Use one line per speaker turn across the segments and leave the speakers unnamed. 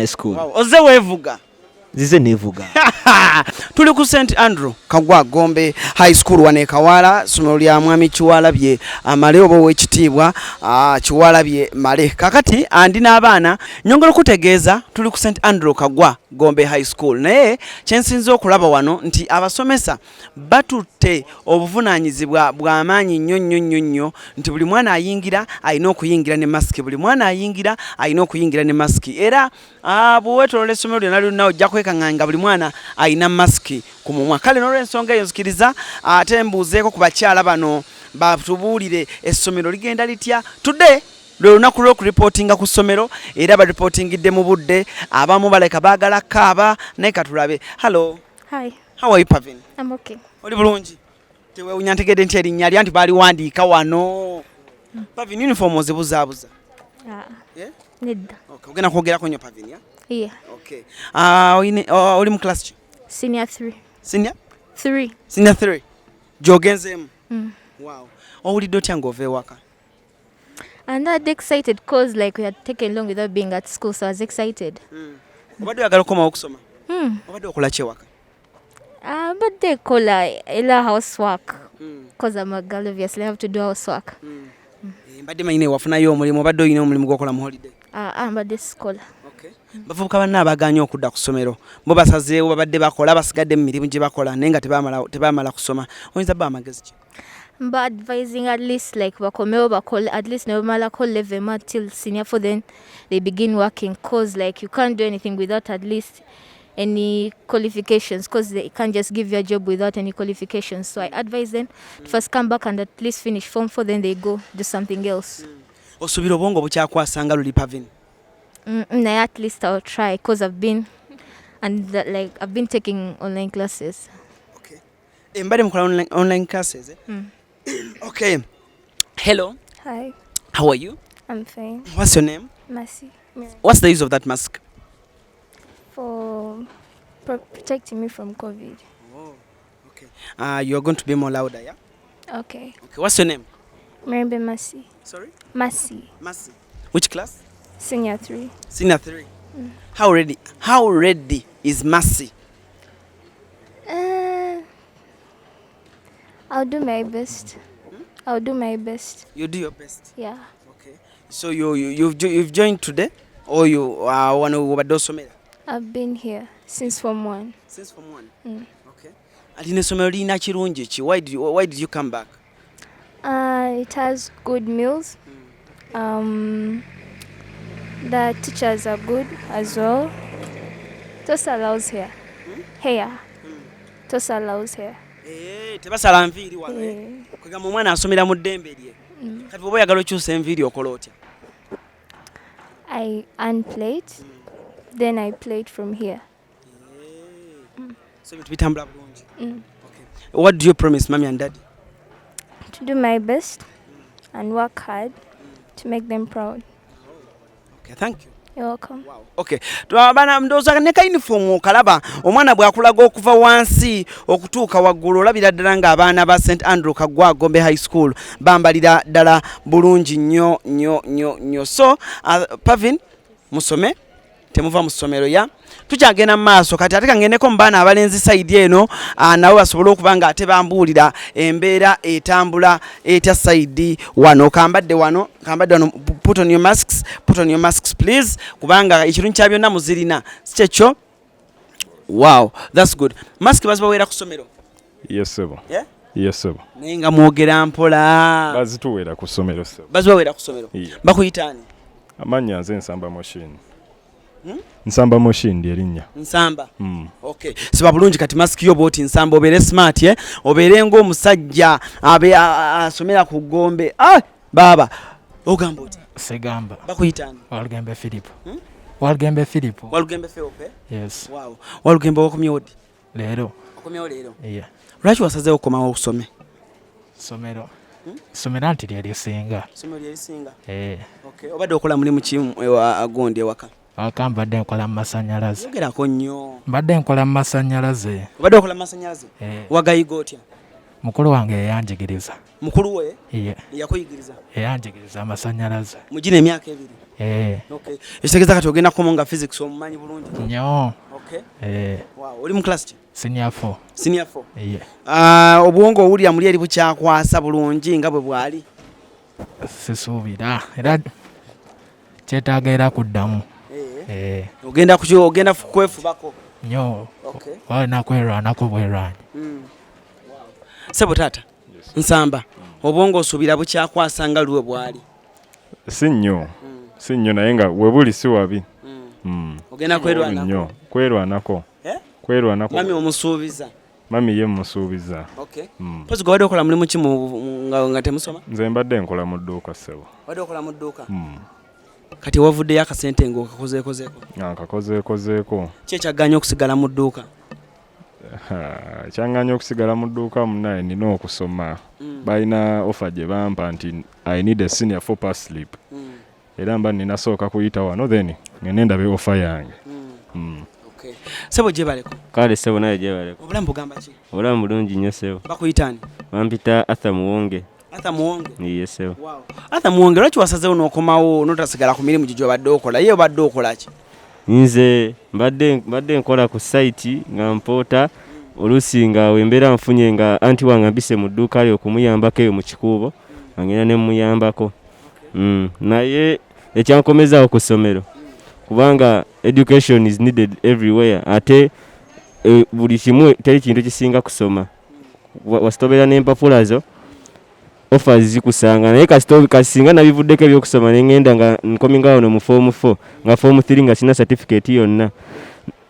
School.
Wow, ozze weevuga?
Nzize nevuga.
Tuli ku St Andrew Kagwa Gombe High School wano e Kawaala, ssomero lya Mwami Kiwalabye Male oba ow'ekitiibwa Kiwalabye Male. Kakati ndi n'abaana, nyongera okutegeeza tuli ku St Andrew Kagwa Gombe High School, naye kyensinze okulaba wano nti abasomesa batutte obuvunaanyizibwa bw'amaanyi nnyo nnyo nnyo nnyo nti buli mwana ayingira alina okuyingira ne masiki, buli mwana ayingira alina okuyingira ne masiki. Era bw'oweetoloola essomero lyonna lyonna ojja kwekanga nga buli mwana alina masiki ku mumwa. Kale n'olw'ensonga eyo nzikiriza ate mbuuzeeko ku bakyala bano batubuulire essomero ligenda litya. Today lwe lunaku lw'okuripootinga ku ssomero era baripootingidde mu budde. Abamu baleka baagala kaaba, naye katulabe. Hello.
Hi.
How are you, Pavin?
I'm okay.
Oli bulungi? Tewewunya ntegedde nti erinnya lya nti baaliwandiika wano. Pavin, uniform ozibuzaabuza?
Ah,
Yeah?
nedda.
Okay, ogenda kwogerako nnyo, Pavin, ya?
Yeah.
Okay. Oli mu class ki?
Senior 3.
Senior?
3.
Senior 3. Gy'ogenzeemu?
Mm.
Wow. Owulidde otya ng'ova ewaka?
And I'm excited 'cause like we had taken long without being at school, so I was excited.
Obadde oyagala okukomawo okusoma?
Mm.
Obadde okola ki ewaka?
But they call ela housework. 'Cause I'm a girl, obviously I have to do housework.
Eh, mbadde manyine wafunayo omulimu, obadde olina omulimu gw'okola mu holiday.
I'm a scholar.
Okay. Bavubuka banna abagaanye okudda ku ssomero bo basazeewo, babadde bakola, basigadde mu mirimu gye bakola naye nga tebamala kusoma, oyinza bba amagezi ki?
But advising at least like bakomewo bakole at least nebamalako level until senior 4, then they begin working, 'cause like you can't do anything without at least any qualifications, 'cause they can't just give you a job without any qualifications. So I advise them to first come back and at least finish form 4, then they go do something else.
Osuubira obwongo bukyakwasanga luli, Pavin?
Naye at least I'll try because I've been and that, like I've been taking online classes.
Okay. Mbadde mukola online classes, eh?
Mm.
Okay, hello.
Hi.
How are you?
I'm fine.
What's your name?
Mercy. Mary.
What's the use of that mask?
For protecting me from COVID.
Oh, okay. You're going to be more louder, yeah?
Okay.
Okay, what's your name?
Mary Mercy.
Sorry?
Mercy.
Mercy. Which class?
Senior 3.
Senior 3. How ready is Mercy?
I'll do my best. I'll do my best.
You do your best?
Yeah.
Okay, so you've joined today or you wano obadde osomera?
I've been here since Form 1.
Since Form 1?
Mm.
Okay. Alina essomero lirina kirungi ki? Why did you come back?
It has good meals. The teachers are good as well. It also allows hair. Hair. It also allows hair.
Eh, tebasala nviiri wano, eh?
Yeah.
Kwegamba omwana asomera mu ddembe lye. Kati bw'oba oyagala okyusa enviiri okola otya?
I unplait, then I plait from here.
So ebintu bitambula bulungi?
Mm.
Okay. What do you promise Mommy and Daddy?
To do my best and work hard to make them proud.
Okay, thank you.
You're welcome.
Okay, bana, ndowooza ne ka uniform okalaba, omwana bw'akulaga okuva wansi okutuuka waggulu, olabira ddala ng'abaana ba St Andrew Kaggwa Gombe High School bambalira ddala bulungi nnyo nnyo nnyo nnyo. So Pavin, musome, temuva mu ssomero ya tukyagenda mu maaso. Kati ate kangendeko mu baana abalenzi side eno, nabo basobole okuba nga ate bambuulira embeera etambula etya side wano. Kambadde wano, kambadde wano. Put on your masks, put on your masks please, kubanga ekirungi kya byonna muzirina, si kyekyo? Wow, that's good. Mask bazibaweera ku ssomero?
Yes, ssebo.
Yeah?
Yes, ssebo.
Naye nga mwogera mpola.
Bazituweera ku ssomero, ssebo.
Bazibaweera ku ssomero?
Yeah.
Bakuyitaani?
Amannya nze Nsamba Moshini.
Hmm?
Nsamba Moshini erinnya.
Nsamba?
Mm.
Okay, siba bulungi. Kati masiki yo bwoti, Nsamba, obeere smart, eh? Obeere ng'omusajja abe asomera ku Gombe. Ah, baaba ogamba oti?
Segamba.
Bakuyitaani?
Walugembe Philip.
Hmm?
Walugembe Philip.
Walugembe Philip, eh?
Yes.
Wow, Walugembe, wakomyewo ddi?
Leero.
Okomyewo leero?
Yeah.
Lwaki wasazeewo okukomawo okusome?
Somero. Somero anti lye lisinga.
Somero lyerisinga?
Eh.
Okay, obadde okola mulimu ki gundi ewaka?
Awaka mbadde nkola mu masannyalaze.
Yogerako nnyo.
Mbadde nkola mu masannyalaze.
Obadde okola mu masannyalaze?
Eh.
Wagayiga otya?
Mukulu wange yeyanjigiriza.
Mukulu we?
Yeah.
Yakuyigiriza?
Yeyanjigiriza amasannyalaze.
Mugina emyaka 2?
Eh.
Okay. Ekitegeeza kati ogenda kukomawo nga physics omumanyi bulungi.
Nnyo.
Okay.
Eh.
Wow, oli mu class ki?
Senior 4.
Senior 4.
Yeah.
Obwongo owulira muli eri bukyakwasa bulungi nga bwe bwali?
Sisuubira era kyetaaga era kuddamu.
Eh. Ogenda kukyo ogenda kwefubako.
Nnyo.
Okay.
Walina kwerwanako bwerwanyi.
Wow. Sebo taata.
Yes.
Nsamba. Obwongo osuubira bukyakwasa nga lwe bwali?
Si nnyo. Si nnyo naye nga we buli si wabi.
Ogenda kwerwanako.
Nnyo. Kwerwanako.
Eh?
Kwerwanako.
Mami omusuubiza.
Mami ye musuubiza.
Okay. Mpozi gwe obadde okola mulimu ki nga temusoma?
Nze mbadde nkola mu dduuka ssebo.
Obadde okola mu dduuka? Kati wavuddeyo akasente ng'okakozeekozeeko?
Nga nkakozeekozeeko.
Ki ekyaggaanye okusigala mu dduuka?
Ekyangaanye okusigala mu dduuka munnaye nina okusoma. Balina offer gye bampa nti I need a senior 4 pass slip. Era mba nina sooka kuyita wano then ngende ndabe offer yange.
Okay. Sebo gyebaleko.
Kale sebo naye gyebaleko.
Obulamu bugamba ki?
Obulamu bulungi nnyo sebo.
Bakuyita ani?
Bampita Arthur Muwonge.
Arthur Muwonge?
Iye sebo.
Wow. Arthur Muwonge, lwaki wasazeewo n'okomawo n'otasigala ku mirimu gyo gy'obadde okola? Ye obadde okola ki?
Nze mbadde nkola ku site nga mpoota oluusi nga wembeera nfunye nga anti wange ambise mu dduuka lye okumuyambako eyo mu kikuubo nga ngenda ne mmuyambako. Naye ekyankomezaawo ku ssomero kubanga education is needed everywhere ate buli kimu teri kintu kisinga kusoma. Wasitobeera n'empapula zo offers zikusanga naye kasinga nabivuddeko ebyokusoma ne ngenda nga nkominga wano mu form 4 nga form 3 nga sina certificate yonna.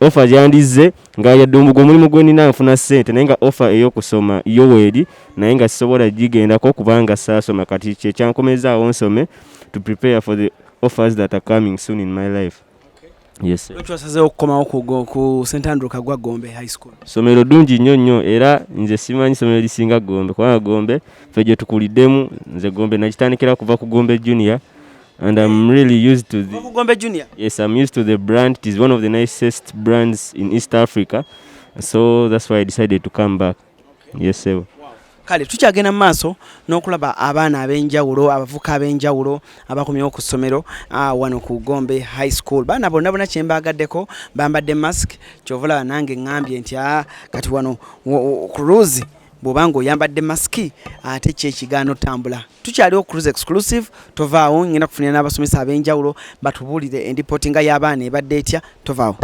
Offer yandizze nga yadde omugo omulimu gwe nnina nfuna ssente naye nga offer ey'okusoma yo weeri naye nga sisobola gigendako kubanga saasoma. Kati kye kyankomezaawo nsome to prepare for the offers that are coming soon in my life. Yes, sir.
Lwaki wasazeewo okukomawo ku St. Andrew Kaggwa Gombe High School?
Ssomero ddungi nnyo nnyo era nze simanyi ssomero lisinga Gombe kubanga Gombe ffe gye tukuliddemu. Nze Gombe nagitandikira kuva ku Gombe Junior and I'm really used to the
Kuva ku Gombe Junior?
Yes, I'm used to the brand. It is one of the nicest brands in East Africa. So that's why I decided to come back. Yes, sir.
Kale tukyagenda mu maaso n'okulaba abaana ab'enjawulo, abavuka ab'enjawulo abakomyewo ku ssomero wano ku Gombe High School. Baana bonna bonna kye mbaagaddeko bambadde mask, ky'ova olaba nange ŋŋambye nti kati wano cruise bw'oba ng'oyambadde masiki ate ki ekigaana otambula. Tukyaliwo Cruise Exclusive, tovaawo, ngenda kufunira n'abasomesa ab'enjawulo batubuulire endipootinga y'abaana ebadde etya, tovaawo.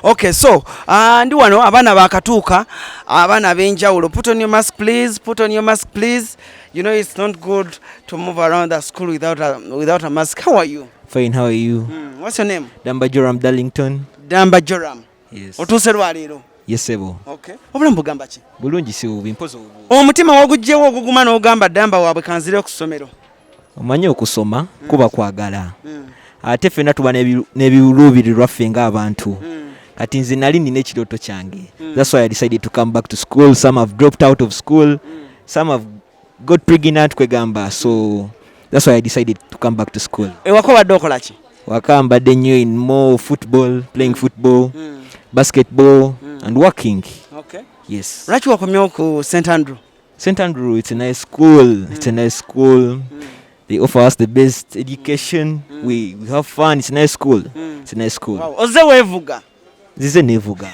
Okay, so ndi wano abaana bakatuuka, abaana ab'enjawulo. Put on your mask please, put on your mask please. You know it's not good to move around the school without a mask. How are you?
Fine, how are you?
What's your name?
Damba Joram Darlington.
Damba Joram.
Yes.
Otuuse lwaleero?
Yes, sebo.
Okay. Obulamu bugamba ki?
Bulungi si bubi, mpozi obubi.
Omutima waguggyewo oguguma n'ogamba Damba waabwe kanzire ku ssomero.
Omanyi okusoma kuba kwagala. Ate ffenna tuba n'ebiruubirirwa ffe ng'abantu. Kati nze nali nina ekirooto kyange. That's why I decided to come back to school. Some have dropped out of school. Some have got pregnant kwegamba. So that's why I decided to come back to school.
Ewaka obadde okola ki?
Waka mbadde nnyo in more football, playing football, basketball and working.
Okay.
Yes.
Lwaki wakomyewo ku St. Andrew?
St. Andrew, it's a nice school. It's a nice school. They offer us the best education. We have fun. It's a nice school. It's a nice school.
Wow. Ozze weevuga.
Nzize neevuga.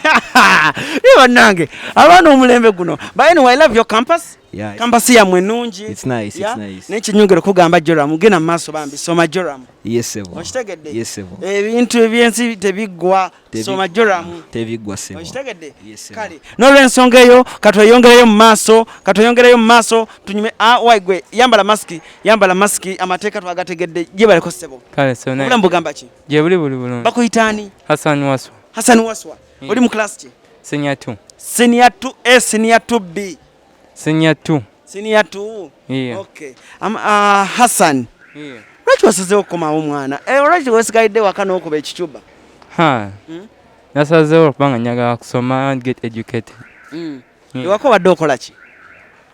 Ye bannange abaana omulembe guno. But anyway, I love your campus.
Yeah,
Campus yammwe ennungi.
It's nice, it's
Yeah?
nice.
Naye kinyongera okugamba Joram, genda mu maaso bambi, soma Joram.
Yes, sebo.
Okitegedde?
Yes, sebo.
Ebintu ebyensi tebiggwa, soma Joram.
Tebiggwa, sebo.
Okitegedde?
Yes, sebo.
Kale n'olw'ensonga eyo katweyongereyo mu maaso, katweyongereyo mu maaso tunyume. Wayi gwe yambala masiki, yambala masiki, amateeka twagategedde. Gyebaleko ssebo.
Kale so naye.
Obulamu bugamba ki?
Gye buli buli bulungi.
Bakuyita ani?
Hassan Waswa.
Hassan Waswa. Oli mu class ki?
Senior 2.
Senior 2A, senior 2B.
Senior 2.
Senior 2.
Yeah.
Okay. Hassan.
Yeah.
Lwaki wasazeewo okukomawo mwana? Lwaki wesigalidde waka n'okuba ekicuba?
Ha. Nasazeewo kubanga njagala kusoma and get educated.
Ewaka obadde okola ki?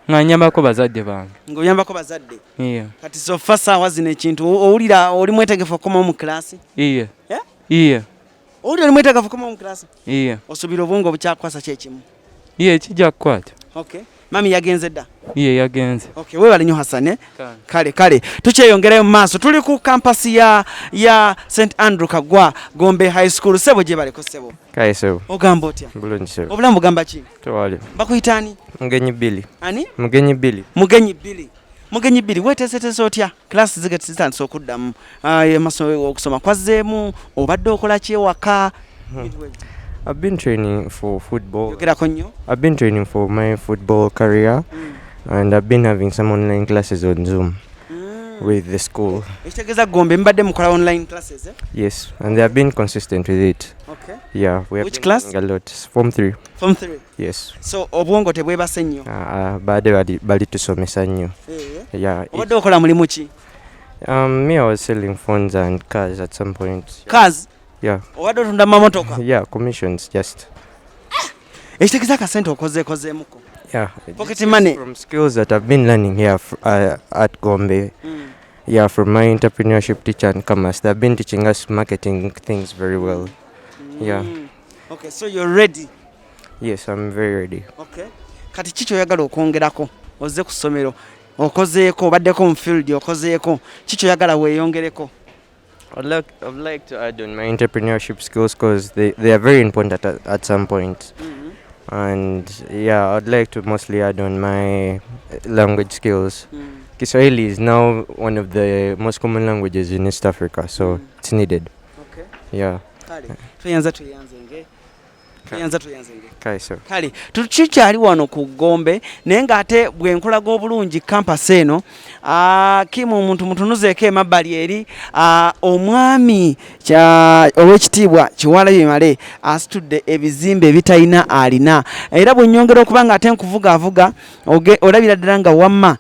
Nga nyambako bazadde bange.
Ng'oyambako bazadde.
Yeah.
Kati sofa saawa zino ekintu owulira oli mwetegefu okukomawo mu class?
Yeah.
Yeah?
Yeah.
Owulira oli mwetegefu okukomawo mu class?
Yeah.
Osuubira obwongo obukyakwasa kye kimu?
Yeah, kijja kukwata.
Okay. Mami yagenze dda?
Ye yagenze.
Okay, weebale nnyo Hassan, eh?
Kale.
Kale kale, tukyeyongerayo mu maaso, tuli ku kampasi ya St Andrew Kagwa Gombe High School. Sebo, gye baleko sebo.
Kaye sebo.
Ogamba otya?
Bulungi sebo.
Obulamu bugamba ki?
Tewali.
Bakuyita ani?
Mugenyi Billy.
Ani?
Mugenyi Billy.
Mugenyi Billy. Mugenyi Billy, weeteeseteese otya? Kilasi zitandise okuddamu. Ah, okusoma kwazzeemu, obadde okola ki ewaka?
I've been training for football.
Yogerako nnyo.
I've been training for my football career and I've been having some online classes on Zoom with the school.
Ekitegeeza Gombe mbadde mukola online classes, eh?
Yes, and they have been consistent with it.
Okay.
Yeah, we have
Which
been
class?
doing a lot. Form 3.
Form 3.
Yes.
So obwongo tebwebase nnyo?
Badde bali tusomesa nnyo.
Eh.
Yeah.
Obadde okola mulimu ki?
Me, I was selling phones and cars at some point.
Cars?
Yeah.
Obadde otunda mamotoka?
Yeah, commissions just.
Ekitegeeza akasente okozeekozeemuko?
Yeah.
Pocket
Just
money.
From skills that I've been learning here at Gombe. Yeah, from my entrepreneurship teacher and commerce. They've been teaching us marketing things very well. Yeah.
Okay, so you're ready?
Yes, I'm very ready.
Okay. Kati ki kyoyagala okwongerako? Ozze ku ssomero, okozeeko, obaddeko mu field, okozeeko. Ki kyoyagala weeyongereko?
I'd like to add on my entrepreneurship skills because they are very important at some point. And yeah, I'd like to mostly add on my language skills. Kiswahili is now one of the most common languages in East Africa, so it's needed.
Okay.
Yeah.
Kale, tweyanza tweyanzenge. Tweyanza tweyanzenge.
Kale, sir.
Kale, tukikyali wano ku Gombe, naye ng'ate bwe nkulaga obulungi campus eno, kimu omuntu mutunuzeeko emabbali eri, omwami ow'ekitiibwa Kiwalabye Male asitudde ebizimbe ebitalina alina. Era bwe nnyongera okuba ng'ate nkuvugaavuga, olabira ddala nga wamma,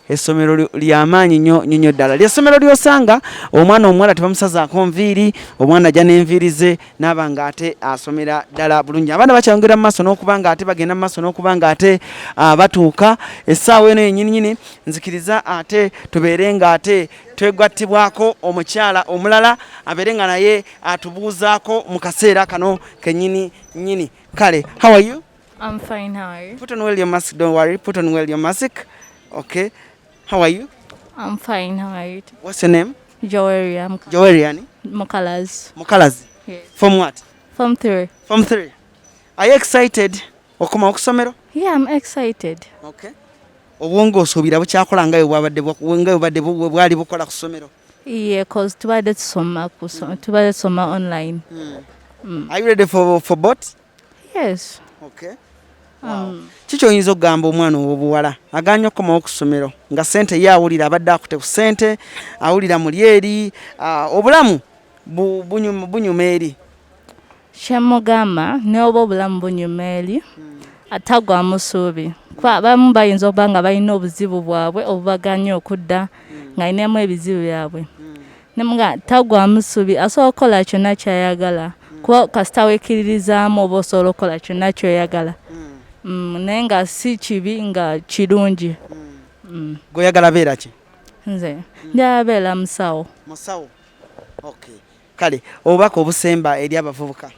essomero ly'amaanyi nnyo nnyo nnyo ddala. Ly'essomero ly'osanga omwana omuwala tebamusazaako nviiri, omwana ajja n'enviiri ze n'aba ng'ate asomera ddala bulungi. Abaana bakyayongera mu maaso n'okuba ng'ate bagenda mu maaso n'okuba ng'ate, batuuka essaawa eno yennyini nnyini. Nzikiriza ate tubeere ng'ate twegattibwako omukyala omulala abeere nga naye atubuuzaako mu kaseera kano kennyini nnyini. Kale, how are you?
I'm fine, how are you?
Put on well your mask, don't worry. Put on well your mask. Okay. How are you?
I'm fine, how are you?
What's your name?
Joeria.
Joeria ani?
Mukalazi.
Mukalazi?
Yes.
From what?
Form 3.
Form 3. Are you excited okoma okusomero?
Yeah, I'm excited.
Okay. Obwongo osuubira bukyakola nga bwe bwabadde bwe bwali bukola ku ssomero?
Yeah, 'cause tubadde tusoma online.
Are you ready for both?
Yes.
Okay. Kiki oyinza okugamba omwana ow'obuwala agaanye okukomawo ku ssomero nga ssente ye awulira abadde akute ku ssente, awulira muli eri, obulamu bunyuma eri?
Kyemugamba n'oba obulamu bunyuma eri, atagwamu ssuubi, kuba abamu bayinza okuba nga balina obuzibu bwabwe obubaganye okudda, ng'alinamu ebizibu byabwe. Nemugamba tagwamu ssuubi, asobola okukola kyonna ky'ayagala, kuba kasita wekkiririzaamu oba osobola okukola kyonna ky'oyagala. Naye nga si kibi, nga kirungi.
Gw'oyagala beera ki?
Nze njagala beera musawo.
Musawo. Okay. Kale, obubaka obusemba eri abavubuka?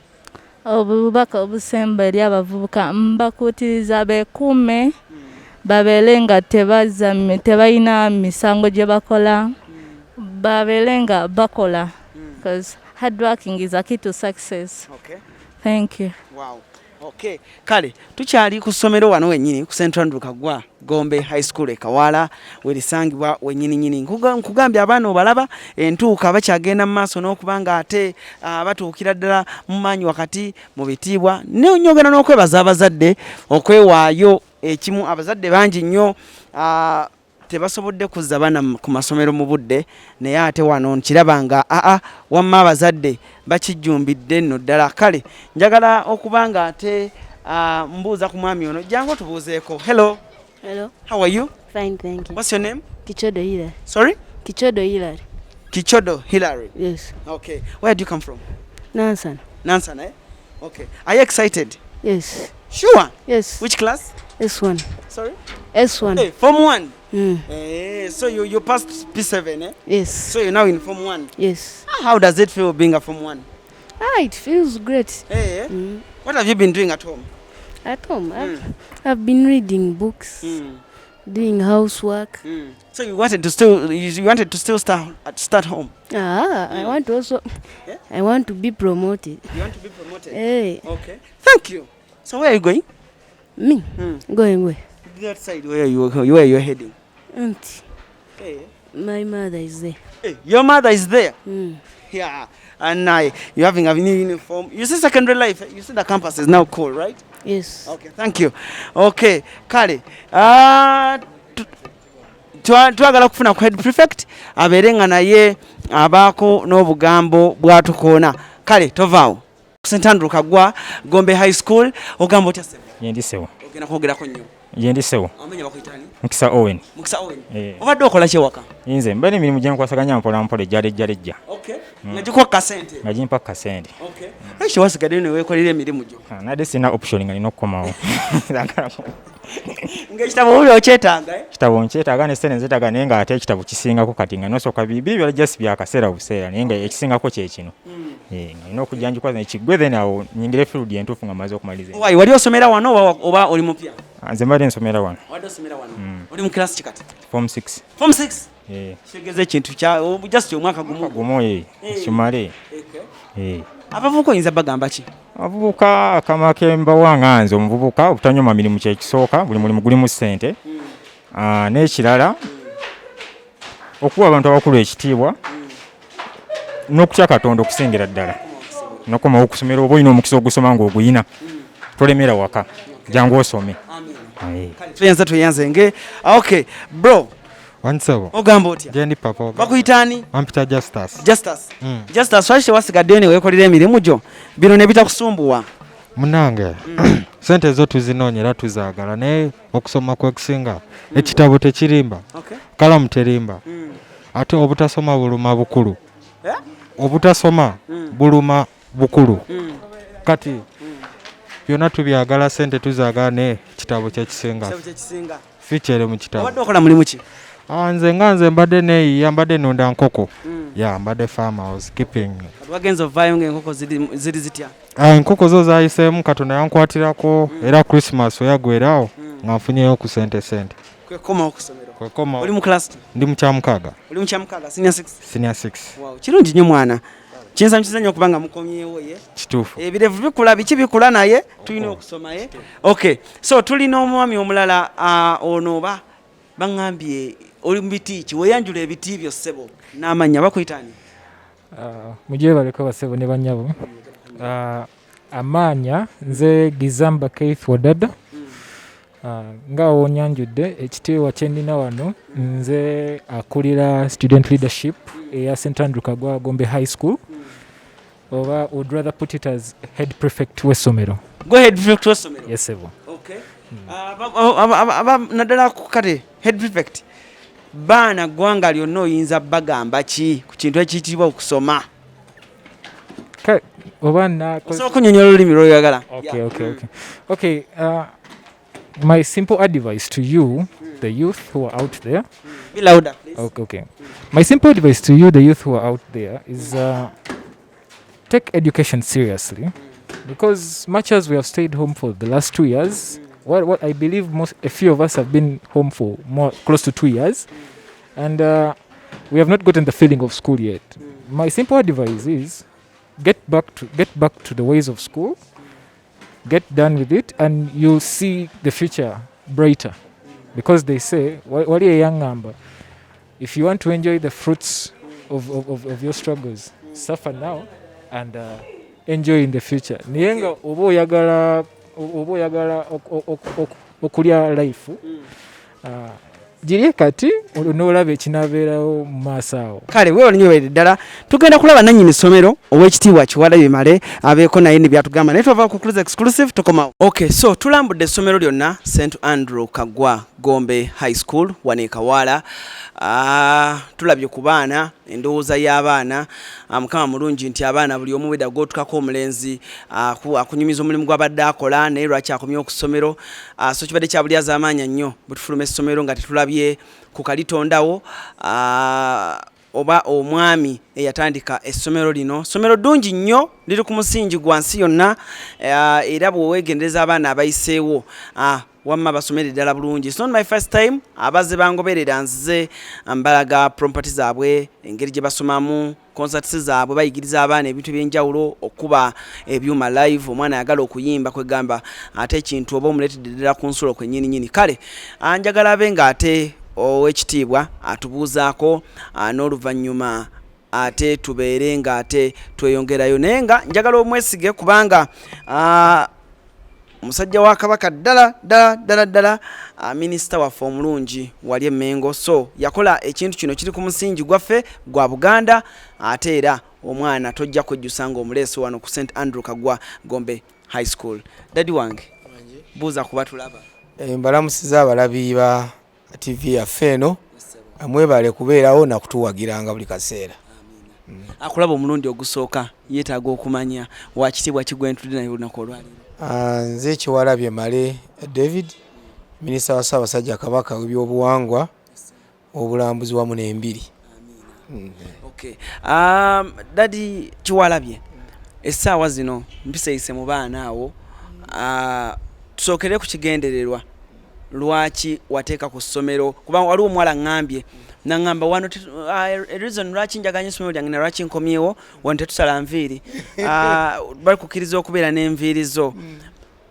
Obubaka obusemba eri abavubuka, mbakuutiriza beekuume, babeere nga tebalina misango gye bakola, babeere nga bakola, because hard working is a key to success.
Okay.
Thank you.
Wow. Okay. Kale, tukyali ku ssomero wano wennyini ku St Andrew Kagwa Gombe High School e Kawaala werisangibwa wennyini nnyini. Nkugambye abaana obalaba entuuka bakyagenda mu maaso n'okuba nga ate, batuukira ddala mu maanyi wakati mu bitiibwa. Nyongera n'okwebaza abazadde okwewaayo ekimu. Abazadde bangi nnyo, tebasobodde kuzza baana ku masomero mu budde, naye ate wano nkiraba nga aa wamma abazadde bakijjumbidde nno ddala. Kale njagala okuba nga ate, mbuuza ku mwami ono, jangu otubuuzeeko. Hello.
Hello.
How are you?
Fine, thank you.
What's your name?
Kichodo Hilary.
Sorry?
Kichodo Hilary.
Kichodo Hilary.
Yes.
Okay. Where do you come from?
Nansana.
Nansana, eh? Okay. Are you excited?
Yes.
Sure?
Yes.
Which class?
S1.
Sorry?
S1.
Hey, Form 1. So you passed P7, eh?
Yes.
So you're now in Form 1.
Yes.
How does it feel being a Form 1?
It feels great.
Hey, eh? What have you been doing at home?
At home, I've been reading books, doing housework.
So you wanted to still start home?
Ah, I want to also, I want to be promoted.
You want to be promoted?
Hey.
Okay. Thank you. So where are you going?
Me? Going where?
That side where you're heading.
Auntie.
Hey.
My mother is there.
Hey, your mother is there? Yeah. And now you're having a new uniform. You see secondary life. You see the campus is now cool, right?
Yes.
Okay, thank you. Okay, kale. Twagala okufuna ku head prefect abeere nga naye abaako n'obugambo bwatukoona. Kale tovaawo. St Andrew Kaggwa Gombe High School, ogamba otya ssebo?
Yendi ssebo.
Ogenda kwogerako nnyo.
Yendi ssebo.
Amanya bakuyita ani?
Mukisa Owen.
Mukisa Owen.
Eh.
Obadde okola ki ewaka?
Nze mba n'emirimu gye nkwasaganya mpola mpola ejjala ejjala ejja.
Okay. Nga gikuwa kasente?
Nga gimpa kasente.
Okay. Lwaki tewasigaddeyo ne weekolera emirimu gyo?
Ah, nadde sirina option nga nina okukomawo.
Ng'ekitabo wuli okyetaaga, eh?
Kitabo nkyetaaga ne ssente nzeetaaga, naye ng'ate ekitabo kisingako kati nga nosooka bibiri byala just bya kaseera buseera, naye nga ekisingako kye kino. Nga nina okujja njikwaza nekiggwe, then awo nyingire field entuufu nga mmaze okumaliriza.
Why, wali osomera wano oba oli mupya?
Ah, nze mbadde nsomera wano.
Obadde osomera wano? Oli mu class ki kati?
Form 6.
Form 6?
Eh.
Kitegeeza ekintu kya, just omwaka gumu.
Gumu, eh, kimale.
Abavubuka oyinza bagamba ki?
Abavubuka akama ke mbawa nga nze omuvubuka obutanyoma mirimu kyekisooka, buli mulimu gulimu ssente. N'ekirala okuwa abantu abakulu ekitiibwa n'okutya Katonda okusingira ddala. N'okomawo okusomera oba olina omukisa ogusoma ng'oguyina, tolemera waka, jangu osome.
Tweyanza tweyanzenge. Okay, bro.
Wansebo.
Ogamba otya?
Jendi papa. Ogamba.
Bakuyita ani?
Bampita Justus.
Justus. Justus, lwaki tewasigaddeyo ne weekolera emirimu gyo bino ne bitakusumbuwa?
Munnange, sente zo tuzinoonya era tuzaagala, naye okusoma kwe kusinga. Ekitabo tekirimba. Kalamu terimba. Ate obutasoma buluma bukulu. Obutasoma buluma bukulu. Kati byonna tubyagala, sente tuzaagala, naye ekitabo kyekisinga.
Ekitabo kyekisinga.
Fikyere mu kitabo.
Obadde okola mulimu ki?
Nze nga nze mbadde neeyiya, mbadde nunda nkoko. Ya, mbadde farmer, I was keeping.
Kati wagenze ovaayo ng'enkoko ziri zitya?
Enkoko zo zaayiseemu, Katonda yankwatirako, era Christmas we yaggwerawo nga nfunyeyo ku sente sente.
Kwekomawo ku ssomero.
Kwekomawo.
Oli mu class ki?
Ndi mu kyamukaaga.
Oli mu kyamukaaga, senior 6?
Senior 6.
Wow, kirungi nnyo mwana. Kinsanyusiza nnyo okuba nga mukomyewo ye.
Kituufu.
Ebirevu bikula, biki bikula, naye tulina okusoma ye. Okay, so tulina omwami omulala, ono oba baŋŋambye oli mu biti ki? Weeyanjula ebiti byo ssebo n'amannya, bakuyita ani?
Mugyebaleko basebo ne bannyabo. Amaanya nze Gizamba Keith Wadada. Nga wonyanjudde ekitiibwa kye nnina wano, nze akulira student leadership eya St Andrew Kaggwa Gombe High School, oba would rather put it as head prefect w'essomero.
Go head prefect w'essomero?
Yes, sebo.
Okay. Naddala ku kate head prefect, baana ggwanga lyonna oyinza bagamba ki ku kintu ekiyitibwa okusoma?
Oba na
Osobola okunyonyola olulimi lw'oyagala.
Okay. Okay, my simple advice to you, the youth who are out there.
Be louder, please.
Okay. My simple advice to you, the youth who are out there, is take education seriously, because much as we have stayed home for the last 2 years, what I believe most a few of us have been home for more close to 2 years, and we have not gotten the feeling of school yet. My simple advice is get back to the ways of school, get done with it, and you'll see the future brighter. Because they say, wali eyaŋŋamba, if you want to enjoy the fruits of your struggles, suffer now and enjoy in the future. Naye nga oba oyagala okulya life, girye kati n'olaba ekinaabeerawo mu maaso awo.
Kale weewale nnyo, weewale ddala. Tugenda kulaba nannyini ssomero ow'ekitiibwa Kiwalabye Male abeeko naye ne byatugamba, naye twava ku Cruise Exclusive, tukomawo. Okay, so tulambudde essomero lyonna St Andrew Kaggwa Gombe High School wano e Kawaala. Tulabye ku baana, endowooza y'abaana. Mukama mulungi nti abaana buli omu wedda gw'otukako omulenzi akunyumiza omulimu gw'abadde akola, naye lwaki akomyewo ku ssomero. So kibadde kya bulyazaamaanya nnyo bwe tufuluma essomero nga tetulabye ku kalitondawo. oba omwami eyatandika essomero lino. Ssomero ddungi nnyo, liri ku musingi gwa nsi yonna, era bw'oweegendereza abaana abayiseewo, wamma basomere ddala bulungi. It's not my first time, abazze bangoberera nzize mbalaga property zaabwe, engeri gye basomamu, concerts zaabwe, bayigiriza abaana ebintu ebyenjawulo, okuba ebyuma live, omwana ayagala okuyimba, kwegamba ate ekintu oba omuleetedde ddala ku nsulo kwennyini nyini. Kale njagala abe ng'ate ow'ekitiibwa atubuuzaako, n'oluvannyuma ate tubeere ng'ate tweyongerayo, naye nga njagala omwesige kubanga omusajja wa Kabaka ddala ddala ddala ddala, minisita waffe omulungi wali Emmengo. So yakola ekintu kino kiri ku musingi gwaffe gwa Buganda, ate era omwana tojja kwejjusa ng'omuleese wano ku St Andrew Kagwa Gombe High School. Daddy wange, buuza kuba tulaba.
Mbalamusiza abalabi ba TV yaffe eno, mwebale kubeerawo nakutuwagiranga buli kaseera.
Akulaba omulundi ogusooka yeetaaga okumanya wakitiibwa kigwentudde naye olunaku olwaleero.
Nze Kiwalabye Male David, minisita wa Ssaabasajja Kabaka w'ebyobuwangwa, obulambuzi wamu n'embiri.
Okay. Daddy Kiwalabye, essaawa zino mpiseyise mu baana awo, tusookere ku kigendererwa lwaki wateeka ku ssomero, kubanga waliwo omuwala ŋŋambye naŋŋamba wano reason lwaki njaganya essomero lyange na lwaki nkomyewo wano tetusala nviiri, bali kukkiriza okubeera n'enviiri zo.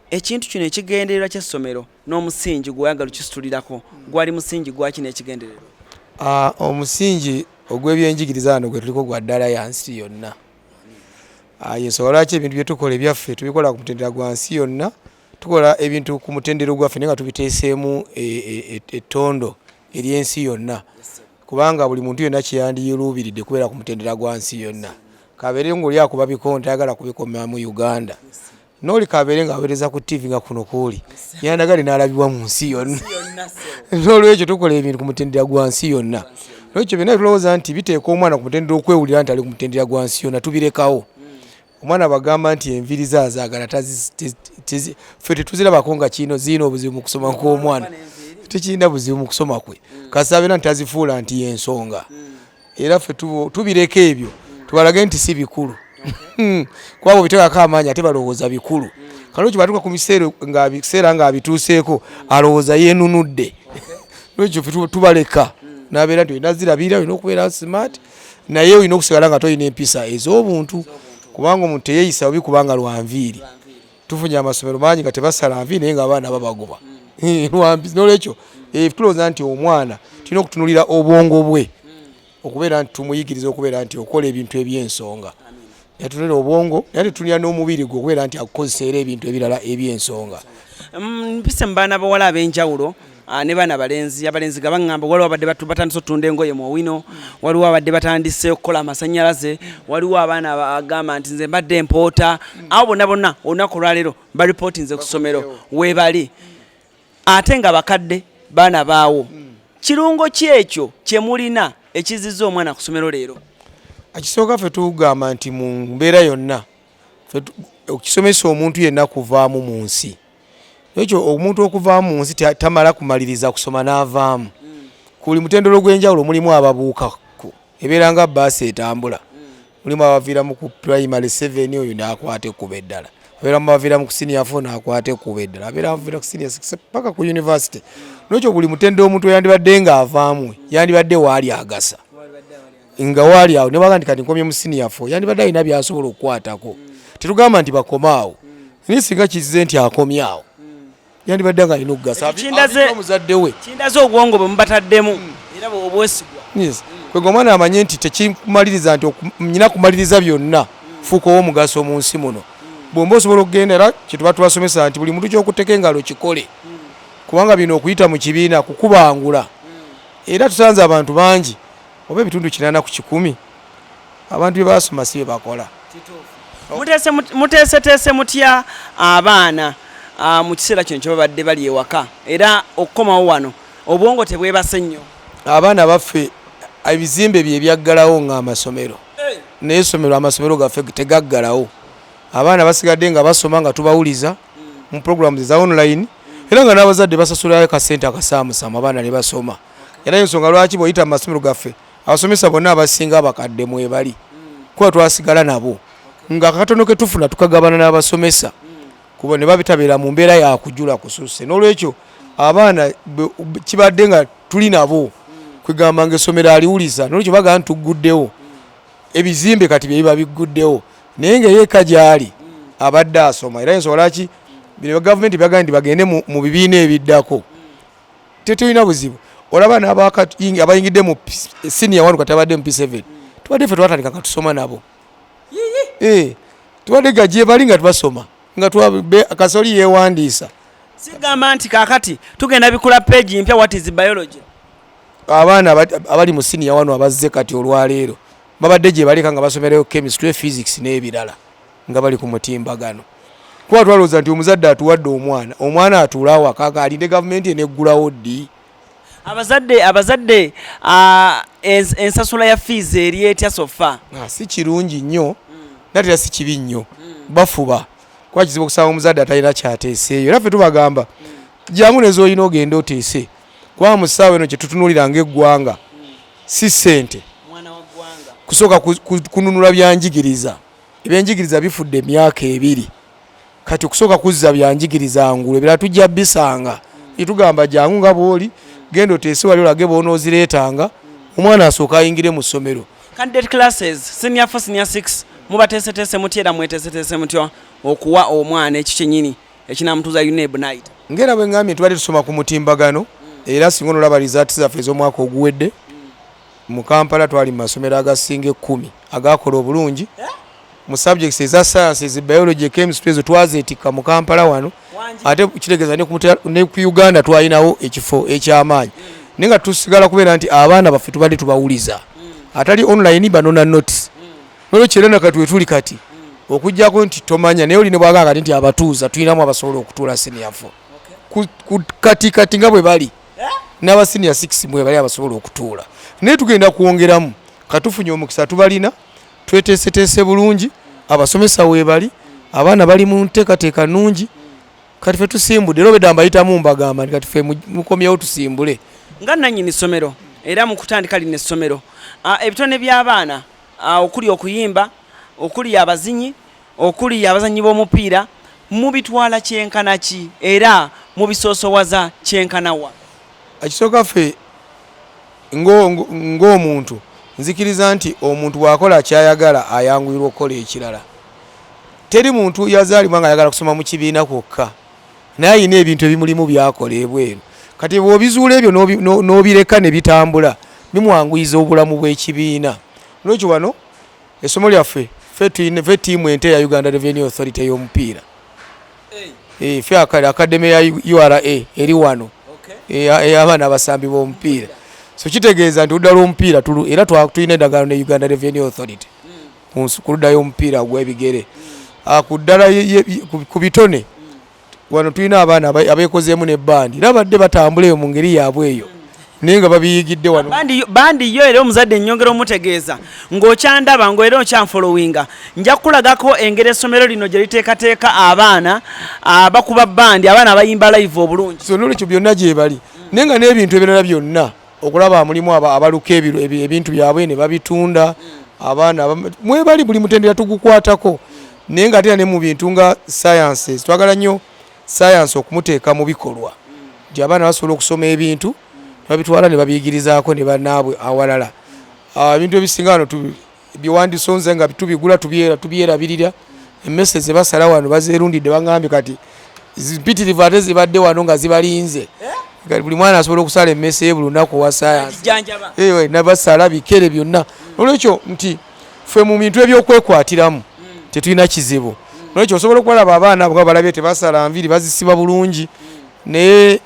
Ekintu kino ekigendererwa ky'essomero n'omusingi gweyagala okisitulirako gwali musingi gwaki n'ekigendererwa?
Omusingi ogw'ebyenjigiriza wano gwe tuliko gwa ddala ya nsi yonna. Yensonga lwaki ebintu bye tukola ebyaffe tubikola ku mutendera gwa nsi yonna. Tukola ebintu ku mutendera gwaffe naye nga tubiteeseemu ettondo ery'ensi yonna, kubanga buli muntu yenna kyeyandiruubiridde kubeera ku mutendera gwa nsi yonna. Kabeere ng'oli akuba bikonde tayagala kubikoma mu Uganda, n'oli kabeere ng'aweereza ku TV nga kuno kwoli yandagali n'alabibwa mu nsi yonna. N'olwekyo tukola ebintu ku mutendera gwa nsi yonna. N'olwekyo byonna tulowooza nti biteeka omwana ku mutendera okwewulira nti ali ku mutendera gwa nsi yonna, tubirekawo. Omwana bagamba nti enviiri ze azaagala, ffe tetuzirabako nga kino zirina obuzibu mu kusoma kw'omwana, tekirina buzibu mu kusoma kwe, kasita abeera nti tazifuula nti y'ensonga. Era ffe tubireka ebyo, tubalage nti si bikulu, kuba bw'obiteekako amaanyi ate balowooza bikulu. Kale batuuka ku biseera ng'abituuseeko alowooza yeenunudde. N'olwekyo ffe tubaleka n'abeera nti olina zirabirira, olina okubeera smart, naye olina okusigala nga tolina empisa ez'obuntu, kubanga omuntu teyeeyisa bubi kubanga lwa nviiri. Tufunye amasomero mangi nga tebasala nviiri naye ng'abaana babagoba lwa mpisa. N'olwekyo tulowooza nti omwana tulina okutunulira obwongo bwe, okubeera nti tumuyigiriza okubeera nti okola ebintu eby'ensonga, yatunulira obwongo naye tetunulira n'omubiri gwe okubeera nti akukozesa era ebintu ebirala eby'ensonga.
Mpise mu baana bawala ab'enjawulo ne baana balenzi. Abalenzi nga baŋŋamba waliwo abadde batandise otunda engoye mu Owino, waliwo abadde batandise okukola amasannyalaze, waliwo abaana abagamba nti nze mbadde mpoota. Abo bonna bonna olunaku olwaleero baripootinze ku ssomero weebali, ate nga bakadde baana baawo. Kirungo ki ekyo kye mulina ekizizza omwana ku ssomero leero?
Ekisooka, ffe tugamba nti mu mbeera yonna ffe okisomesa omuntu yenna kuvaamu mu nsi. Ekyo omuntu okuvaamu mu nsi tamala kumaliriza kusoma n'avaamu. Ku buli mutendera ogw'enjawulo mulimu ababuukako, ebeera nga baasi etambula. Mulimu abaviiramu ku primary 7, oyo n'akwata ekkubo eddala, abeeramu abaviiramu ku senior 4 n'akwata ekkubo eddala, abeera abaviira ku senior 6 paka ku university. N'ekyo buli mutendera omuntu yandibadde ng'avaamu yandibadde waali agasa nga waali awo, ne baga nti kati nkomye mu senior 4, yandibadde alina by'asobola okukwatako. Tetugamba nti bakome awo, naye singa kizze nti akomye awo yandibadde nga alina okugasa omuzadde we.
Kindaze obwongo bwe mubataddemu era bwe obwesigwa.
Yes. Kwega omwana amanye nti tekikumaliriza nti nyina kumaliriza byonna fuuka ow'omugaso mu nsi muno. Bw'oba osobola okugenda, era kyetuba tubasomesa nti buli muntu ky'okutteko engalo kikole, kubanga bino okuyita mu kibiina kukubangula. Era tusanze abantu bangi oba ebitundu 80% abantu bye basoma si bye bakola.
Muteeseteese mutya abaana mu kiseera kino kye babadde bali ewaka, era okukomawo wano obwongo tebwebase nnyo?
Abaana baffe ebizimbe bye byaggalawo ng'amasomero, naye essomero amasomero gaffe tegaggalawo. Abaana basigadde nga basoma nga tubawuliza mu programs eza online, era nga n'abazadde basasulayo kasente akasaamusaamu abaana ne basoma. Era ensonga lwaki bw'oyita mu masomero gaffe Abasomesa bonna abasinga abakadde mwebali, kuba twasigala nabo nga akatono ke tufuna tukagabana n'abasomesa, kuba ne babitabeera mu mbeera yakujula kususse. N'olwekyo abaana kibadde nga tuli nabo, kwegamba nga essomero aliwuliza. N'olwekyo bagamba nti tugguddewo ebizimbe, kati bye biba bigguddewo, naye nga eyeka gyali abadde asoma. Era ensonga lwaki bino gavumenti byagambye nti bagende mu bibiina ebiddako, tetulina buzibu. Olaba abayingidde mu senior one, kati abadde mu P7, tubadde ffe twatandika nga tusoma nabo, tubadde ga gye bali nga tubasoma nga Kasoli yeewandiisa.
Sigamba nti kaakati tugenda bikula page mpya, what is biology?
Abaana abali mu senior one abazze kati olwaleero babadde gye baleka nga basomerayo chemistry, physics n'ebirala nga bali ku mutimbagano, kuba twalowooza nti omuzadde atuwadde omwana, omwana atuule awaka nga alinde gavumenti eneggulawo ddi?
Abazadde ensasula ya fees eri etya so far?
Ah, si kirungi nnyo, nate era si kibi nnyo. Bafuba, kuba kizibu okusanga omuzadde atalina kyateeseeyo. Era ffe tubagamba, jangu nezoolina ogende oteese, kubanga mu ssaawa eno kyetutunuulira ng'eggwanga si ssente, kusooka kununula byanjigiriza. Ebyenjigiriza bifudde emyaka 2 kati, okusooka kuzza byanjigiriza ngulu, ebirala tujja bisanga. Tugamba jangu nga bw'oli, genda oteese wali olage bw'onoozireetanga, omwana asooka ayingire mu ssomero.
Candidate classes, senior 4, senior 6, mubateeseteese mutya era mweteeseteese mutya okuwa omwana ekyo kyennyini ekinamutuuza UNEB night?
Ngera bwe ngambye, tubadde tusoma ku mutimbagano, era singa onolaba results zaffe ez'omwaka oguwedde mu Kampala, twali mu masomero agasinga 10 agakola obulungi mu subjects eza sciences, biology, chemistry, ezo twazeetikka mu Kampala wano. Ate kitegeeza ne ku Uganda twalinawo ekifo ekyamaanyi, naye nga tusigala kubeera nti abaana baffe tubadde tubawuliza, atali online banona notice. Nolwekyo era nakati wetuli kati, okuggyako nti tomanya, naye oli ne bwagamba kati nti abatuuza, tulinamu abasobola okutuula senior four kati kati nga bwe bali n'aba senior 6 mwe bali abasobola okutuula, naye tugenda kwongeramu. Katufunye omukisa, tubalina, tweteeseteese bulungi, abasomesa weebali, abaana bali mu nteekateeka nnungi. Kati fe tusimbudde, era obedda mbayitamu mbagamba nti kati fe mukomyewo tusimbule.
Nga nannyini ssomero, era mu kutandika lino essomero, ebitone by'abaana, okuli okuyimba, okuli abazinyi, okuli abazanyi b'omupiira, mubitwala kyenkana ki era mubisoosowaza kyenkana wa?
Ekisooka, ffe ng'omuntu nzikiriza nti omuntu bw'akola kyayagala ayanguyirwa okukola ekirala. Teri muntu yazaalibwa ng'ayagala kusoma mu kibiina kwokka, naye ayina ebintu ebimulimu byakola ebweru. Kati bw'obizuula ebyo n'obireka ne bitambula, bimwanguyiza obulamu bw'ekibiina. Nolwekyo wano essomo lyaffe, ffe ttiimu ente ya Uganda Revenue Authority ey'omupiira. Ffe academy ya URA eri wano ey'abaana abasambi b'omupiira. So kitegeeza nti oludda lw'omupiira era tulina endagaano ne Uganda Revenue Authority ku ludda y'omupiira ogw'ebigere. Ku ddala ku bitone wano tulina abaana abeekozeemu ne bandi, era badde batambula eyo mu ngeri yaabwe eyo, naye nga babiyigidde wano.
Bandi yo era omuzadde nnyongera omutegeeza ng'okyandaba ng'era okyanfolowinga, nja kukulagako engeri essomero lino gye liteekateeka abaana abakuba bandi, abaana abayimba live obulungi.
So nolwekyo byonna gye bali, naye nga n'ebintu ebirala byonna okulaba mulimu abaluka ebintu byabwe ne babitunda. Abaana mwebali, buli mutendera tugukwatako, naye nga ate era ne mu bintu nga sciences, twagala nnyo science okumuteeka mu bikolwa, nti abaana basobola okusoma ebintu ne babitwala ne babiyigirizaako ne bannaabwe awalala. Ebintu ebisinga wano byewandisonze nga tubigula, tubyerabirira. Emmese ze basala wano bazeerundidde, baŋŋambye kati mpitirivu, ate zibadde wano nga zibalinze. Kati buli mwana asobola okusala emmese ye buli lunaku owa science.
Jjanjaba.
Nabasala bikere byonna. Olwekyo nti ffe mu bintu ebyokwekwatiramu tetulina kizibu. Nolwekyo osobola okubalaba abaana abo nga balabye tebasala nviiri, bazisiba bulungi, naye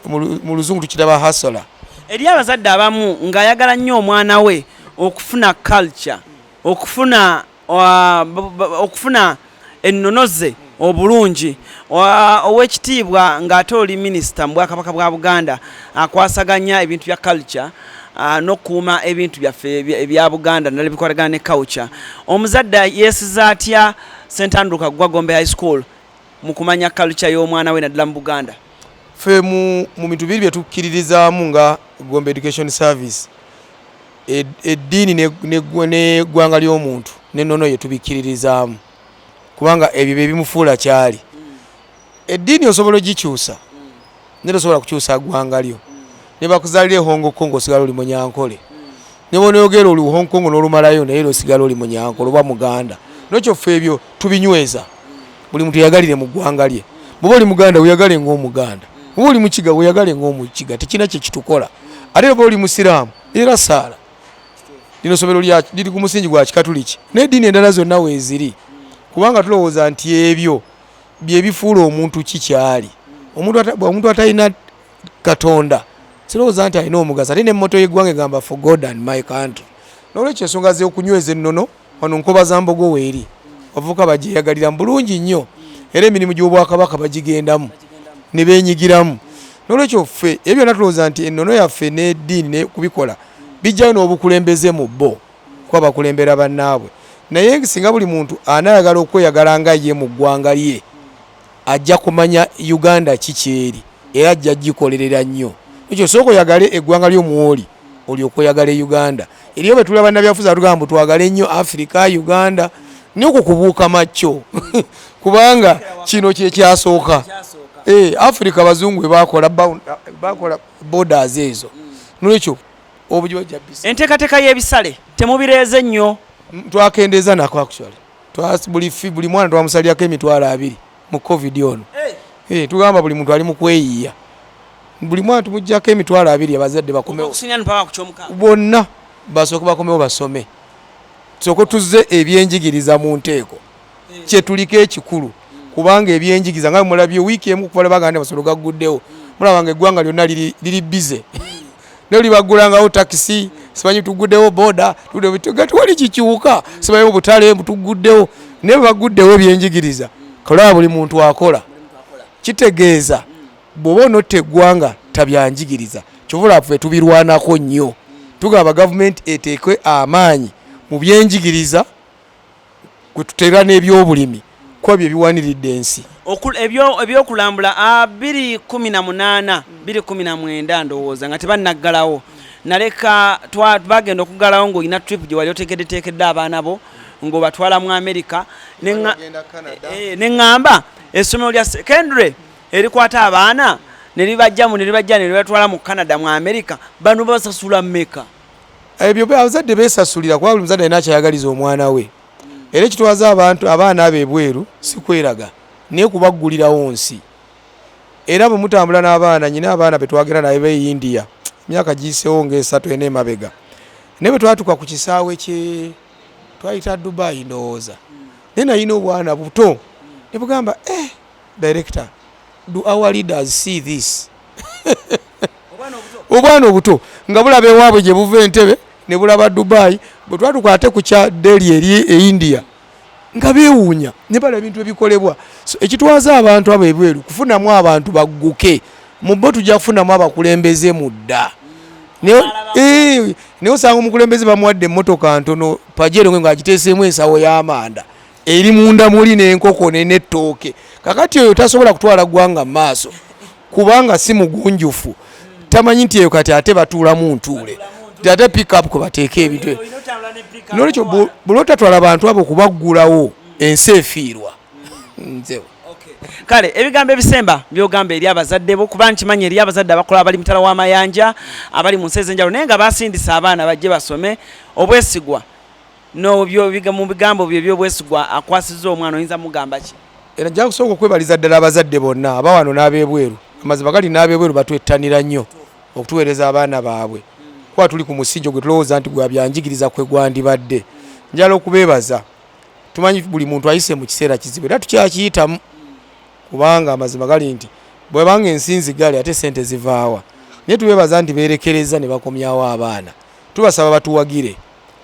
mu luzungu tukiraba hustler.
Eri abazadde abamu ng'ayagala nnyo omwana we okufuna culture, okufuna ennono ze obulungi, ow'ekitiibwa ng'ate oli minisita mu Bwakabaka bwa Buganda akwasaganya ebintu bya culture n'okukuuma ebintu byaffe ebya Buganda naddala ebikwatagana ne culture, omuzadde yeesiza atya St Andrew Kaggwa Gombe High School mu kumanya culture y'omwana we naddala mu Buganda?
Ffe mu bintu biri bye tukkiririzaamu nga Gombe Education Service, Eddiini n'eggwanga ly'omuntu n'ennono ye tubikkiririzaamu, kubanga ebyo bye bimufuula kyali. Eddiini osobola ogikyusa, naye tosobola kukyusa ggwanga lyo. Ne bakuzaalira e Hong Kong, osigala oli Munyankole. Ne bw'onoyogera oli Hong Kong n'olumalayo, naye era osigala oli Munyankole oba Muganda. Nokyo ffe ebyo tubinyweza. Buli muntu yeyagalire mu ggwanga lye. Bw'oba oli Muganda, weyagale ng'Omuganda. Bw'oba oli Mukiga, weyagale ng'Omukiga. Tekirina kye kitukola. Ate oba oli Musiraamu, era saala. Lino somero liri ku musingi gwa Kikatuliki, n'eddiini endala zonna weeziri, kubanga tulowooza nti ebyo bye bifuula omuntu ki kyali. Omuntu atalina Katonda sirowooza nti alina omugaso. Ate ne motto y'eggwanga egamba, "For God and my country." N'olwekyo ensonga z'okunyweza ennono wano Nkoba za Mbogo weeri, abavubuka bagyeyagalira mu bulungi nnyo, era emirimu gy'Obwakabaka bagigendamu ne beenyigiramu. N'olwekyo ffe ebyo byonna tulowooza nti ennono yaffe n'eddiini ne kubikola bijjayo n'obukulembeze mu bo, kuba bakulembera bannaabwe. Naye singa buli muntu anaayagala okweyagala nga ye mu ggwanga lye, ajja kumanya Uganda ki kyeri, era ajja gikolerera nnyo. Ekyo sooka oyagale eggwanga ly'omwoli, olyoke oyagale Uganda. Eriyo bwe tulaba bannabyabufuzi atugamba mbu twagale nnyo Africa, Uganda, naye okwo kubuuka makyo, kubanga kino kyekyasooka. Africa bazungu bakola bakola borders ezo, nolwekyo obujja.
Enteekateeka y'ebisale temubireeze nnyo?
Twakendeeza nako. Actually, buli mwana twamusalirako 20,000 mu COVID ono. Tugamba buli muntu ali mu kweyiya, buli mwana tumugjako 20,000, abazadde bakomewo.
Okusinga mpaka ku 60.
Bonna basooke bakomewo basome, tusooke tuzze ebyenjigiriza mu nteeko, kyetuliko ekikulu, kubanga ebyenjigiriza nga mulabye wiiki emu kuva baganda amasomero gagguddewo, mulaba nga eggwanga lyonna liri busy, naye libagulangawo takisi, simanyi tuguddewo boda, tewali kikyuka, simanyi obutale tuguddewo. Naye bwe baguddewo ebyenjigiriza, kalaba buli muntu akola. Kitegeeza bw'oba onotta eggwanga tabyanjigiriza. Kyova ffe tubirwanako nnyo, tugamba gavumenti eteeke amaanyi mu byenjigiriza, kwe tuteera n'ebyobulimi, kuba bye biwaniridde ensi.
Ebyokulambula 2018, 2019 ndowooza nga tebannaggalawo, naleka bagenda okuggalawo ng'olina trip gye wali oteekeddeteekedde abaana bo ng'obatwala mu America. Ne ŋŋamba essomero lya secondary erikwata abaana ne libajjamu ne libajja ne libatwala mu Canada, mu America, bano basasula mmeka?
Ebyo abazadde beesasulira, kuba buli muzadde alina akyayagaliza omwana we. Era ekitwaza abantu abaana abo ebweru si kweraga, naye kubaggulirawo nsi. Era bwe mutambula n'abaana, nyina abaana betwagenda naye be India emyaka giyiseewo ng'esatu ena emabega, naye bwe twatuuka ku kisaawe kye twayita Dubai ndowooza, naye nalina obwana buto ne bugamba, "Eh, director, do our leaders see this?" Obwana obuto nga bulaba ewaabwe gye buva Entebe ne bulaba Dubai. Bwe twatuuka ate ku kya Delhi eri e India, nga beewuunya ne balaba ebintu ebikolebwa. So ekitwaza abantu abo ebweru kufunamu abantu bagguke mu bo, tujja kufunamu abakulembeze mu dda. Naye osanga omukulembeze bamuwadde emmotoka ntono, Pajero, ng'agiteeseemu ensawo y'amanda eri munda muli n'enkoko n'ettooke. Kakati oyo tasobola kutwala ggwanga mu maaso, kubanga si mugunjufu, tamanyi nti eyo kati ate batuulamu ntuule, nti ate pickup kwe bateeka ebintu. Nolwekyo buli otatwala bantu abo kubaggulawo, ensi efiirwa. Nze
Kale ebigambo ebisemba byogamba eri abazadde bo, kuba nkimanyi eri abazadde abakola abali mutala w'amayanja, abali mu nsi ez'enjawulo, naye nga basindisa abaana bajje basome, obwesigwa mu bigambo byo ebyobwesigwa akwasizza omwana, oyinza mugamba ki?
Era nja kusooka okwebaliza ddala abazadde bonna abawano n'ab'ebweru. Amazima gali, n'ab'ebweru batwettanira nnyo okutuweereza abaana baabwe, kuba tuli ku musingi gwe tulowooza nti gwa byanjigiriza kwe gwandibadde. Njala okubeebaza. Tumanyi buli muntu ayise mu kiseera kizibu, era tukyakiyitamu, kubanga amazima gali nti bwebanga ensi nzigale, ate sente zivaawa? Naye tubeebaza nti beerekereza ne bakomyawo abaana. Tubasaba batuwagire,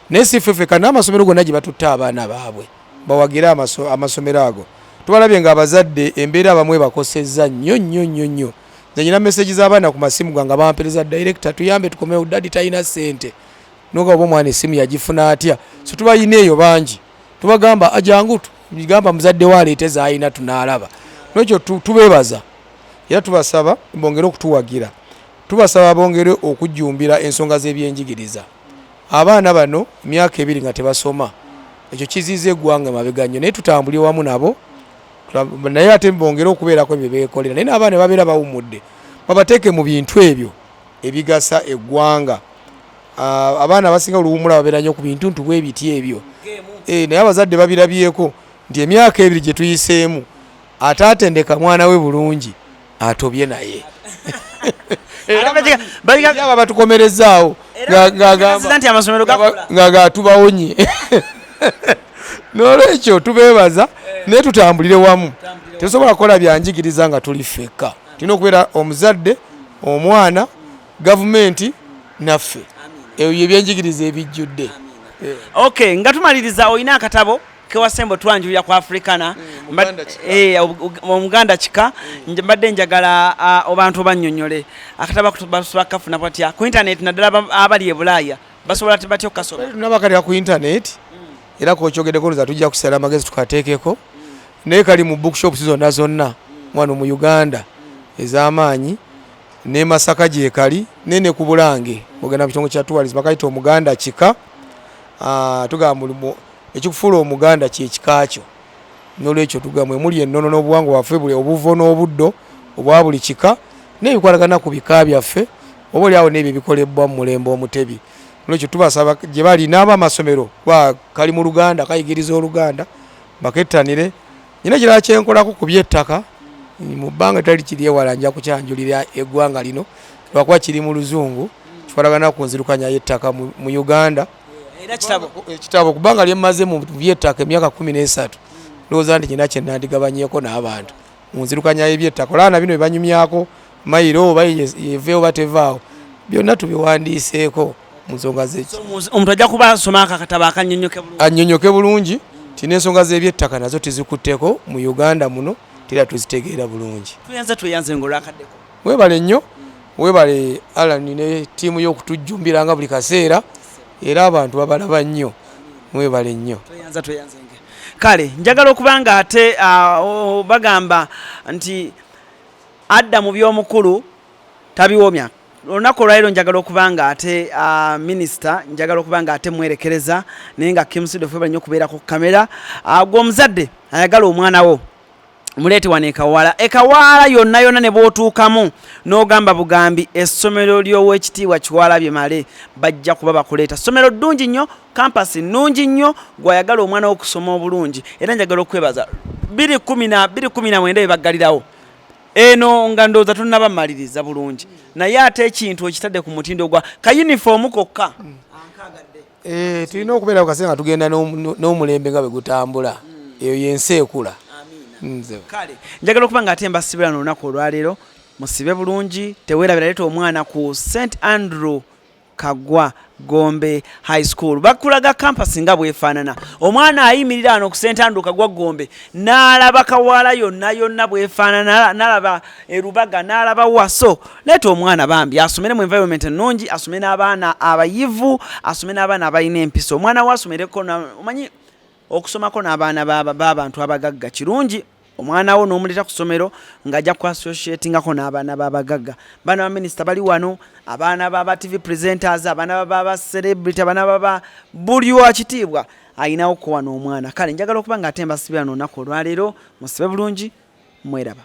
naye si ffe ffekka, n'amasomero gonna gye batutte abaana baabwe bawagire amasomero ago. Tubalabye nga abazadde embeera abamu ebakosezza nnyo nnyo nnyo nnyo. Nze nyina message z'abaana ku masimu gange bampereza, "Director, tuyambe tukomewo, daddy talina ssente." Noga oba omwana essimu yagifuna atya? So tubayina eyo bangi, tubagamba ajangu, gamba muzadde we aleete z'alina, tunaalaba. Nokyo tubeebaza era tubasaba bongere okutuwagira, tubasaba bongere okujjumbira ensonga z'ebyenjigiriza. Abaana bano emyaka ebiri nga tebasoma, ekyo kiziiza eggwanga mabega nnyo, naye tutambulire wamu nabo, naye ate bongere okubeerako bye beekolera, naye n'abaana babeera bawummudde babateeke mu bintu ebyo ebigasa eggwanga. Abaana abasinga oluwummula babeera nnyo ku bintuntu bwe biti ebyo, naye abazadde babirabyeko nti emyaka ebiri gye tuyiseemu ataatendeka mwana we bulungi atobye naye. Aba batukomerezaawo nga gatubawonye. N'olwekyo tubeebaza, naye tutambulire wamu. Tetusobola kukola byanjigiriza nga tuli ffekka, tulina okubeera omuzadde, omwana, gavumenti naffe. Ebyo ebyenjigiriza ebijjudde.
Okay, nga tumaliriza, olina akatabo kewasembo twanjulira ku Africana, Omuganda Kika. Mbadde njagala abantu bannyonnyole akatabo basobola kukafuna batya ku internet, naddala abali e Bulaaya, basobola batya okukasoma?
Tunabakalira ku internet, era kokyogeddeko nza tujja kusala amagezi tukateekeko, naye kali mu bookshops zonna zonna wano mu Uganda ez'amaanyi, ne Masaka gyekali, nene ku Bulange ogenda mu kitongole kya tourism bakayita Omuganda Kika. Tugamba ekikufuula Omuganda kyekika kyo, nolwekyo tugamba emuli ennono n'obuwangwa bwaffe, buli obuvo n'obuddo obwa buli kika n'ebikwatagana ku bika byaffe, oba oli awo n'ebyo ebikolebwa mu mulembe Omutebi. Nolwekyo tubasaba gye bali n'abamasomero, kuba kali mu Luganda, kayigiriza Oluganda, bakettanire. Nyina ekirala kyenkolako ku by'ettaka, mu bbanga tali kiri ewala nja kukyanjulira eggwanga lino, lwakuba kiri mu Luzungu, kikwatagana ku nzirukanya y'ettaka mu Uganda.
Era kitabo?
Ekitabo, kubanga lyemmaze mu by'ettaka emyaka 13, ndowooza nti nyina kye nandigabanyeeko n'abantu mu nzirukanya y'ebyettaka. Olaba na bino bye banyumyako mayiro, oba yeveewo oba tevaawo, byonna tubiwandiiseeko mu nsonga z'eki.
Omuntu ajja kuba asoma akatabo akannyonnyoke bulungi.
Annyonnyoke bulungi nti n'ensonga z'ebyettaka nazo tuzikutteko mu Uganda muno, tera tuzitegeera bulungi.
Tweyanze, tweyanze ngaolwakaddeko.
Weebale nnyo, weebale Alan ne ttiimu y'okutujjumbiranga buli kaseera, era abantu babalaba nnyo. Mwebale nnyo.
Tweyanza, tweyanzenge. Kale njagala okuba nga ate bagamba nti adda mu by'omukulu tabiwomya. Olunaku olwaleero njagala okuba nga ate minisita, njagala okuba nga ate mwerekereza, naye nga Kim Sido ffe nnyo okubeera ku kamera. Gwe omuzadde ayagala omwana wo, muleete wano Ekawaala. Ekawaala yonna yonna ne bw'otuukamu n'ogamba bugambi essomero ly'Owekitiibwa Kiwalabye Male, bajja kuba bakuleeta. Ssomero ddungi nnyo, campus nnungi nnyo, gwayagala omwana wo okusoma obulungi. Era njagala okwebaza 219 bebaggalirawo eno, nga ndowooza tonnabamaliriza bulungi, naye ate ekintu okitadde ku mutindo gwa kayunifoomu kokka.
Tulina okubeera ku kaseera nga tugenda n'omulembe nga bwe gutambula. Eyo yensi ekula. Nze
Kale njagala okuba nga ate mbasibira n'olunaku olwaleero, musibe bulungi, teweerabira leeta omwana ku St Andrew Kagwa Gombe High School. Bakulaga campus nga bwefaanana. Omwana ayimirira wano ku St Andrew Kagwa Gombe n'alaba Kawaala yonna yonna bwefaanana, n'alaba Erubaga, n'alaba Waso. Leeta omwana bambi asomere mu environment ennungi, asome n'abaana abayivu, asome n'abaana abalina empisa. Omwana we asomereko, omanyi okusomako n'abaana b'abantu abagagga kirungi. Omwana wo n'omuleeta ku ssomero ng'ajja ku associatingako n'abaana b'abagagga. Baana ba minisita bali wano, abaana b'aba TV presenters, abaana b'aba celebrity, abaana baba buli wa kitiibwa ayinawo ko wano omwana. Kale njagala okuba nga ate mbasibira n'olunaku olwaleero, musibe bulungi, mweraba.